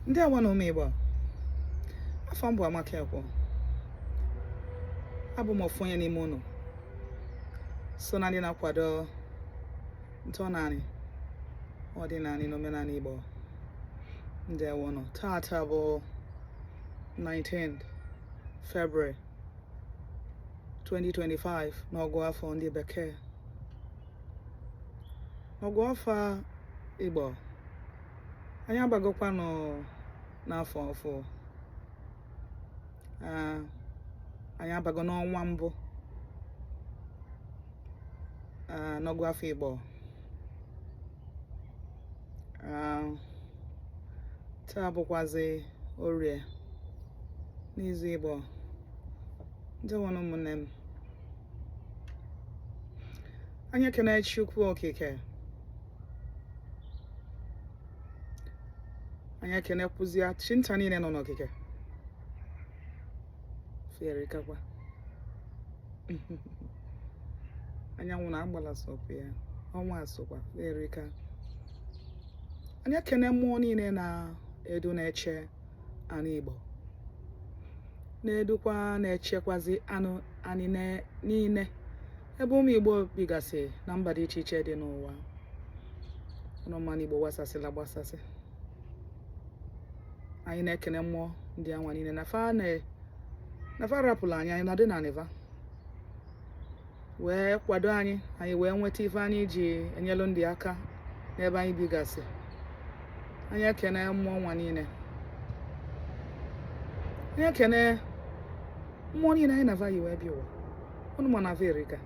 Ndewo nụ ụmụ Igbo. Afa m bụ Amaka Ekwo. Abụ m ofu onye n'ime unu so na ndị na-akwado ntọnanị, ọdịnanị na omenanị Igbo. Ndewo nụ. Tata bụ 19th February 2025 n'ọgụ afọ ndị bekee. N'ọgụ afọ Igbo, anyị abagokwanụ n'afọ ọfụ. Anyị abago n'ọnwa mbụ n'ọgụ afọ Igbo. Taa bụkwazi orie n'izu Igbo. Ndewo nụ ụmụnne m. Anyị ekene Chukwu Okike. Anyị ekenekwuzia chi nta niile nọ n'okike. Fa erikakwa. Anyanwụ na agbala sokwa ya, ọnwa sokwa, fa erika. Anyị ekene mmụọ niile na-edu na-eche anị Igbo, na-edukwa na-echekwazi anụ anyị niile ebe ụmụ Igbo bigasị na mba dị iche iche dị n'ụwa. Unu ma na Igbo gbasasịla gbasasị. Anyị na-ekene mmụọ ndị anwa niile na fa rapụrụ anyị, anyị nọdụ na nịva wee kwado anyị, anyị wee nweta ife anyị ji enyelu ndị aka n'ebe anyị bigasị. Anyị ekene mmụọ nwa niile, anyị ekene mmụọ niile anyị na va yi wee bịa ụwa. Unu ma na fa erika,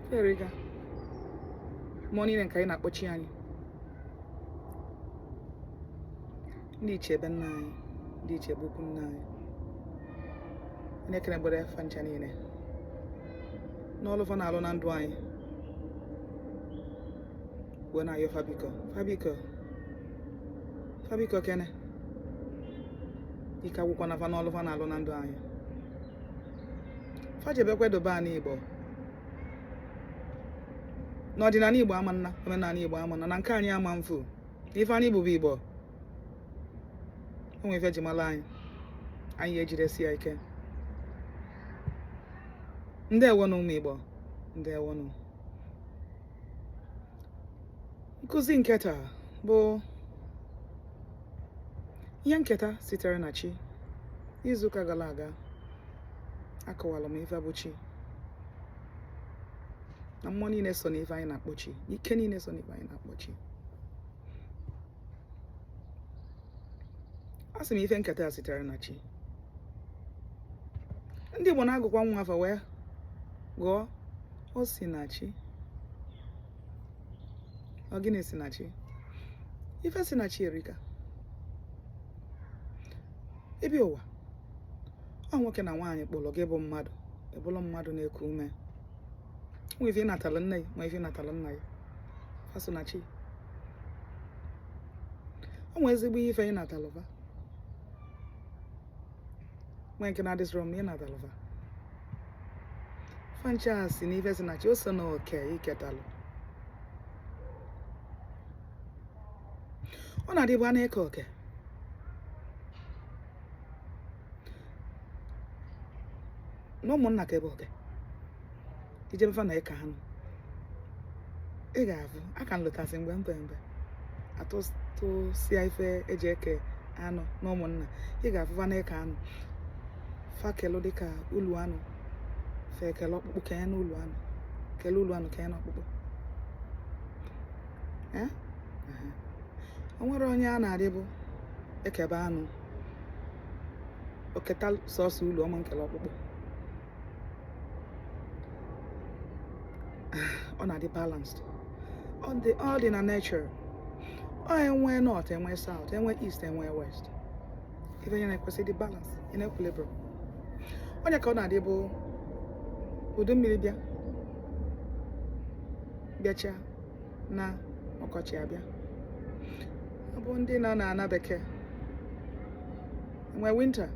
fa erika. Mmụọ niile nke anyị na-akpọ chi anyị, ndị ichie be nna anyị, ndị ichie be ukwu nna anyị, anyị ekenegbere fa ncha niile n'ọlụ fa na-alụ na ndụ anyị, wee na-ayọ fa biko, fa biko, fa biko kene ike agwụkwana fa n'ọlụ fa na-alụ na ndụ anyị. Fa jebekwe dobe anị Igbo n'ọdịnanị Igbo ama nna, omenanị Igbo ama nna, na nke anyị ama mfu, na ife anyị bụ bụ Igbo. O nwe ife ji mara anyị, anyị ejidesi ya ike. Ndewonụ ụmụ Igbo, ndewonụ. Nkụzi nke taa bụ ihe nketa sitere na chi. Izuụka gara aga akọwara m ife bụ chi, na mmụọ niile so n'ife anyị na-akpọ chi, ike niile so n'ife anyị na-akpọ chi. A sị m ife nketa sitere na chi. Ndị Igbo na-agụkwa nwa afa wee gụọ o si na chi. Ọ gịnị si na chi? Ife si na chi erika. Ị bịa ụwa, ọ nwoke na nwaanyị kpụrụ gị bụ mmadụ, ị bụrụ mmadụ na-eku ume. Nwe ife ị natara nne gị, nwe ife ị natara nna gị, fa so na chi. O nwee ezigbo ife ị natara fa, nwee nke na-adịsịrọ mma ị natara fa. Fa ncha si n'ife si na chi, o so na oke i ketalụ. Ọ na-adịbụ a na-eke oke na ụmụnna ka ebe oke i je be fa na-eke anụ, ị ga-afụ aka nlụtasị mgbe mpe mpe atụtụsịa ife eji eke anụ na ụmụnna, ị ga-afụ fa na-eke anụ, fa kelụ dịka ulu anụ, fa ekele ọkpụkpụ kenye n'ulu anụ, kele ulu anụ kenye n'ọkpụkpụ. O nwere onye a na-adịbụ ekebe anụ o keta sọsọ ulu ọ ma nkele ọkpụkpụ. Ọ na-adị balanced, ọ dị na nature. Ọ enwe north, enwe south, enwe east, enwe west, ife ya na-ekwesị dị balance in equilibrium. Onye ka ọ na-adị bụ udu mmiri bịa bịacha na ọkọchị abịa. Ọ bụ ndị nọ na ana bekee enwe winter,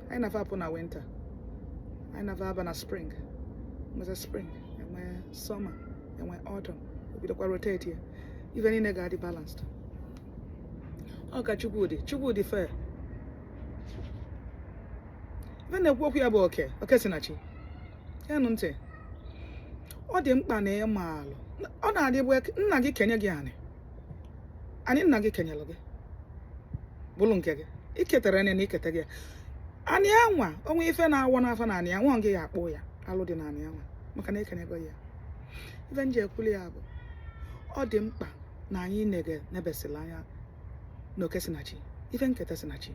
anyị na-afa apụ na winter, anyị na-afa aba na spring, enweza spring, enwe summer, enwe autumn, o bidokwa rotate ya. Ife niile ga-adị balanced. Ọ ka Chukwudị, Chukwudị fe ife na-ekwu okwu ya bụ oke oke si na chi. Geenụ ntị, ọ dị mkpa na ịma alụ. Ọ na-adịbụ nna gị kenye gị anị, anị nna gị kenyelụ gị bụrụ nke gị, iketara ya na iketa gị anị anwa. O nwe ife na-awọ n'afa na anị anwa, gị ya akpụ ya alụ dị na anị anwa, maka na ekenyego ya. Ife nji ekwuli ya bụ ọ dị mkpa na anyị nege nebesịla anya na oke si na chi, ife nketa si na chi.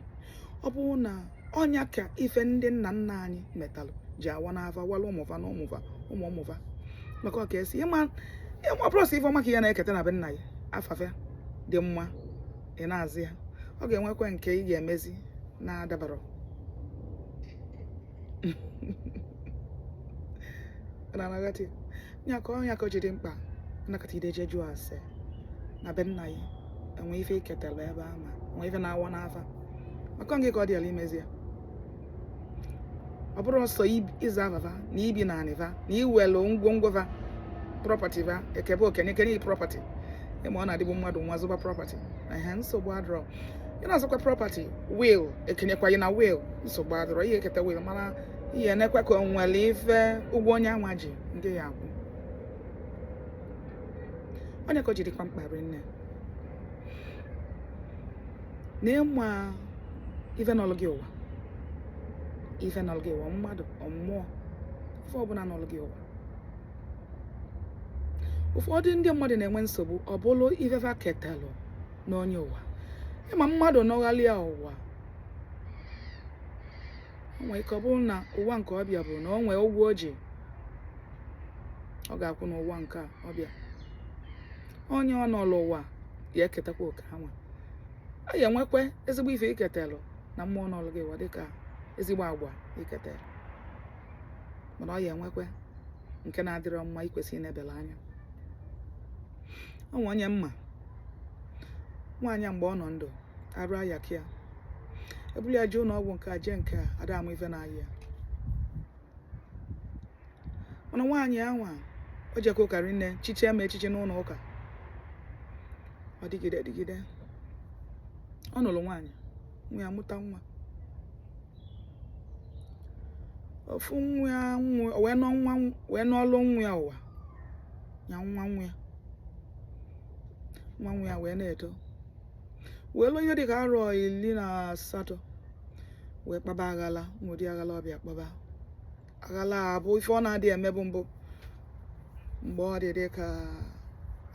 Ọ bụrụ na ọnya ka ife ndị nna nna anyị metalụ ji awa n'afa, wala ụmụfa na ụmụfa, ụmụ ụmụfa, maka ọka esi ịma ọ bụrụ sọ ife ọma ka ya na-eketa na be nna ya, afafe dị mma ị na-azụ ya, ọ ga-enwekwa nke ị ga-emezi na-adabara na-anaghati ya ka ọnya ka o ji dị mkpa nakọta ide je jụọ ase na be nna ya, enwe ife iketara ebe ama, enwe ife na-awa n'afa, maka gị ka ọ dị ala imezi ya. Ọ bụrụ ọsọ ịza afafa na ibi na anịfa na iwelu ngwongwo fa, property fa, ekebe okenye kenye property, ịma ọ na-adịbụ mmadụ nwa zụba property ehe, nsogbu adịrọ. Ị na-azụkwa property, will ekenyekwa gị na will, nsogbu adịrọ, ihe eketa will, mana ihe enekwa ka o nwere ife ụgwọ onye anwa ji nke ya akwụ. Onye ka o ji dịkwa mkpa rinne na ịma ife nọlụ gị ụwa, ife nọlụ gị ụwa, mmadụ, mmụọ, ife ọbụla nọlụ gị ụwa. Ụfọdụ ndị mmadụ na-enwe nsogbu ọ bụrụ ife fa ketalụ n'onye ụwa. Ịma mmadụ nọghalịa ụwa, o nwere ike ọ bụrụ na ụwa nke ọbịa bụ na o nwee ụgwọ o ji ọ ga-akwụ n'ụwa nke a ọbịa. Onye ọ nọlụ ụwa ya eketakwa oke anwa, a ya enwekwa ezigbo ife iketelụ na mmụọ nọlụ gị ụwa, dịka ezigbo agwa iketelụ, mana ọ ya enwekwa nke na-adịrọ mma ikwesị ịnebele anya. O nwe onye mma nwaanyị a, mgbe ọ nọ ndụ arụ ayaka ya, ebulu ya jee ụlọ ọgwụ nke a, jee nke a, ada amụ ife na-ayị ya. Mana nwaanyị anwa o jekwa ụka rinne, chiche ma echichi n'ụlọ ụka, ọ dịgide dịgide, ọ nụrụ nwaanyị, nwa ya mụta nwa, ofu nwa ya wee nọ nwa wee nọlụ nwa ya ụwa ya, nwa nwa ya, nwa nwa ya wee na-eto, wee lụọ ihe dịka arọ 18, wee kpaba aghala nwụdị aghala. Ọbịa kpaba aghala a bụ ife ọ na-adị emebu mbụ mgbe ọ dị dịka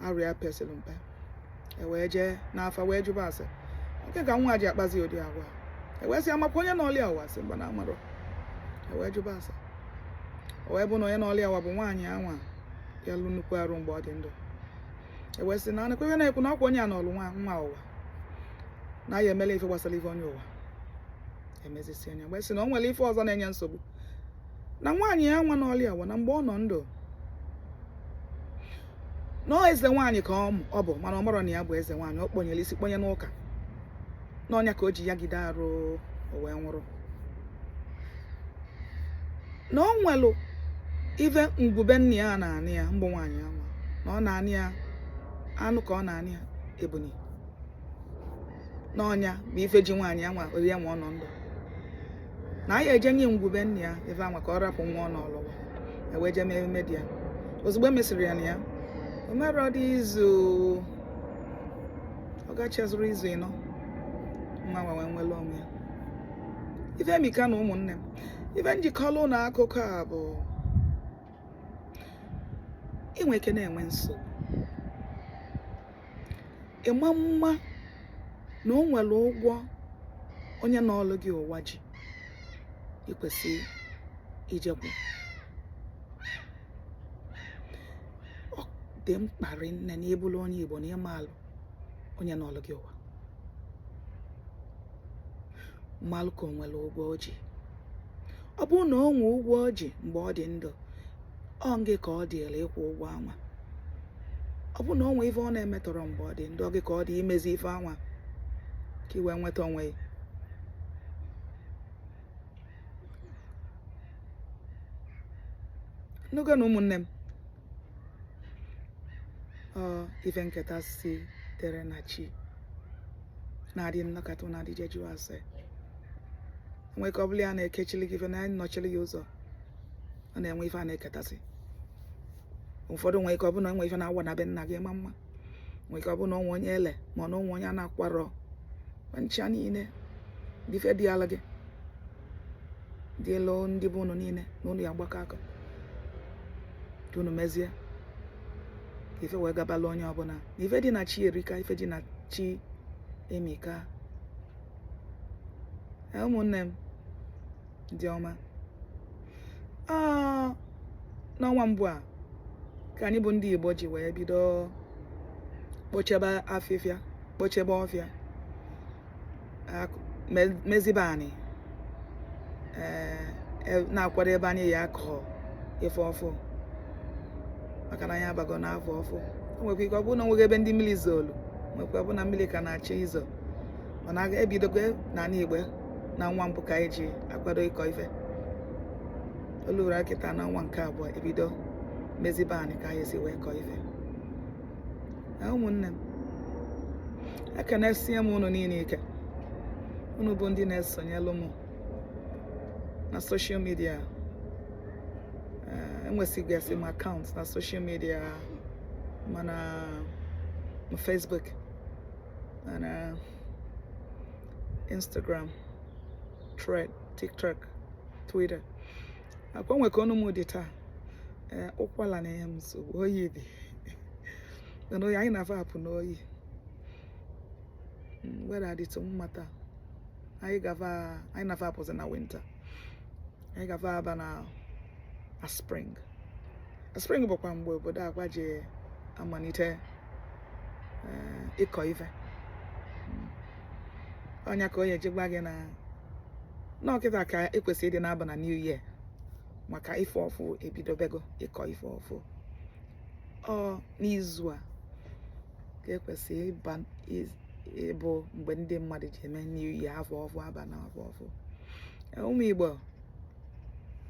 arịa pesịrị mpe. E wee jee n'afa wee jụba ase nke ka nwa ji akpazi ụdị agwa. E wee sị amakwa onye nọọlịa ụwa, sị mba na amarọ. E wee jụba ase, o wee bụ na onye nọọlịa ụwa bụ nwaanyị anwa ya lụ nnukwu arụ mgbe ọ dị ndụ. E wee sị na anakwa ihe na-ekwu na ọkwa onye a nọọlụ nwa nwa ụwa na ya emela ife gbasara ife onye ụwa emezisi anya. Wee sị na o nwere ife ọzọ na-enye nsogbu na nwaanyị ya nwa n'ọlịa ụwa na mgbe ọ nọ ndụ na ọ eze nwaanyị ka ọ bụ, mana ọ marọ na ya bụ eze nwaanyị. Ọ kpọnyere isi kpọnye n'ụka n'ọnya ka o ji ya gide arụ, o wee nwụrụ. Na o nwelụ ife ngwube nna ya na-anị ya mbụ nwaanyị anwa, na ọ na-anị ya anụ ka ọ na-anị ya ebuni n'ọnya bụ ife ji nwaanyị anwa ori ya nwa ọ nọ ndụ, na ya eje nye ngwube nna ya ife anwa ka ọ rapụ nwa ọ n'ọlụwa. E wee jee mee emume dị ya. Ozugbo e mesịrị ya na ya o mere dị izu, ọ gachazuru izu 4, nwa nwa wee nwere onwe ya. Ife emika na ụmụnne m, ife njikọlụ na akụkọ a bụ inwe ike na-enwe nsogbu ịma mma na o nwere ụgwọ onye n'ọlụ gị ụwa ji ikwesị ijekwu. Ọ dị mkpa rinne na ịbụrụ onye Igbo na ịmalụ onye n'ọlụ gị ụwa, mmalụ ka o nwere ụgwọ o ji. Ọ bụrụ na o nwee ụgwọ o ji mgbe ọ dị ndụ, ọ gị ka ọ dịrị ịkwụ ụgwọ anwa. Ọ bụrụ na o nwee ife ọ na-emetọrọ mgbe ọ dị ndụ, ọ gị ka ọ dị imezi ife anwa ka i wee nweta onwe gị. N'oge na ụmụnne m, ọ ife nketa sitere na chi. Na-adị nnọkọta, na-adị je jụọ ase. Nwee ka ọ bụla ya na-ekechili gị ife, na-nnọchili gị ụzọ, ọ na-enwe ife a na-eketasị. Ụfọdụ nwee ike ọ bụ na enwe ife na-awa na be nna gị ma mma, nwee ike ọ bụ na onwe onye ele, ma ọ na onwe onye a na-akwarọ. Ma ncha niile bụ ife dị ala gị, dị elu ndị bụ unu niile na unu ya agbakọ aka ka unu mezie ka ife wee gabala onye ọbụla. Na ife dị na chi erika, ife dị na chi emika. Ee, ụmụnne m ndị ọma, n'ọnwa mbụ a ka anyị bụ ndị Igbo ji wee bido kpochebe afịfịa, kpochebe ọfịa, mezibe anyị, ee, na-akwado ebe anyị ya akọ ife ọfụ, maka na anyị abago n'afọ ọfụ. O nwekwa ike ọ bụrụ na onweghị ebe ndị mmiri zolu, nwekwa ọ bụ na mmiri ka na-achọ izo, mana ebidogo n'ala Igbo na nwa mbụ ka anyị ji akwado ịkọ ife. Olura kịta na ọnwa nke abụọ, ebido mezibe anyị ka anyị esi wee kọọ ife. Na ụmụnne m, ekenesie m unu niile ike, unu bụ ndị na-esonyelụ m na social media. Enwesịgasị m account na social media, mana Facebook, mana Instagram, Thread, TikTok, Twitter. Akwa nwe ka ọnụ m dị taa. Ee, ụkwala na-enye m nsogbu, oyi dị, mana oyi anyị na-afọ apụ n'oyi. Weather dịtụ mma taa. Anyị gafa, anyị na-afọ apụzi na winter, anyị gafa aba na spring. Spring bụkwa mgbe obodo akwa ji amalite ịkọ ife. Ọnya ka onye ejigwa gị na n'ọkịta ka ekwesịrị ịdị na-aba na new year, maka ife ọfụ ebidobego, ịkọ ife ọfụ. Ọ n'izu a ka ekwesịrị ịba ịbụ mgbe ndị mmadụ ji eme new year, afọ ọfụ, aba na afọ ọfụ. Ụmụ Igbo,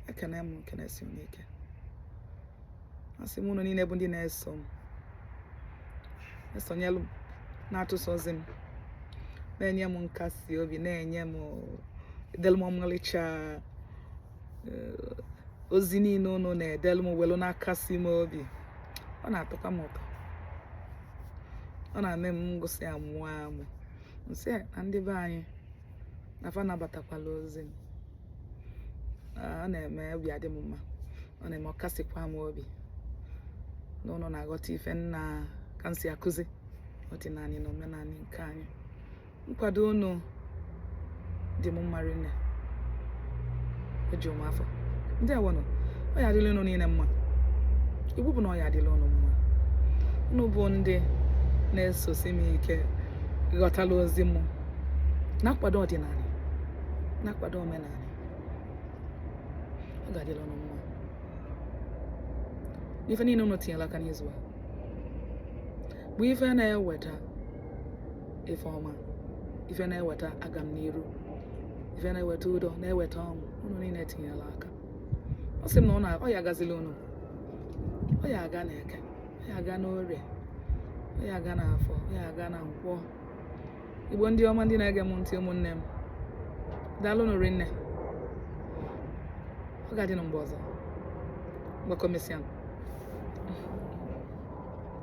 ekene m, ekenesi unu ike. Asị m unu niile bụ ndị na-eso m, esonyelu m, na-atụsozi m, na-enye m nkasi obi, na-enye m, edelu m ọmalịcha ozi niile unu na-edelu m, welu na-akasi m obi. Ọ na-atọkwa m ụtọ, ọ na-eme m ngụsị amụọ amụ nsị na ndị be anyị na fa nabatakwala ozi m. Ọ na-eme obi adị m mma, ọ na-eme ọ kasịkwa m obi na ụnụ na-aghọta ife nna ka m si akụzi ọdịnala na omenala nke anyị. Nkwado unu dị m mma rinne, o ju m afọ. Ndị awọnụ, ọ ya adịla unu niile mma. Igbu bụ na ọ ya adịla unu mma. Unu bụ ndị na-esosi m ike, ghọtala ozi m, na-akwado ọdịnala, na-akwado omenala, ọ ga-adịla unu mma n'ife niile unu tinyere aka n'izu a, bụ ife na-eweta ife ọma, ife na-eweta agam n'iru, ife na-eweta udo, na-eweta ọṅụ. Unu niile tinyere aka, ọ sị m na ọ ya agazila unu. Ọ ya aga na Eke, ọ ya aga n'Orie, ọ ya aga n'Afọ, ọ ya aga na Nkwọ. Igbo ndị ọma, ndị na-ege m ntị, ụmụnne m, daalụ nụ rinne. Ọ ga-adị na mgbe ọzọ. Mgbakọ mesịa.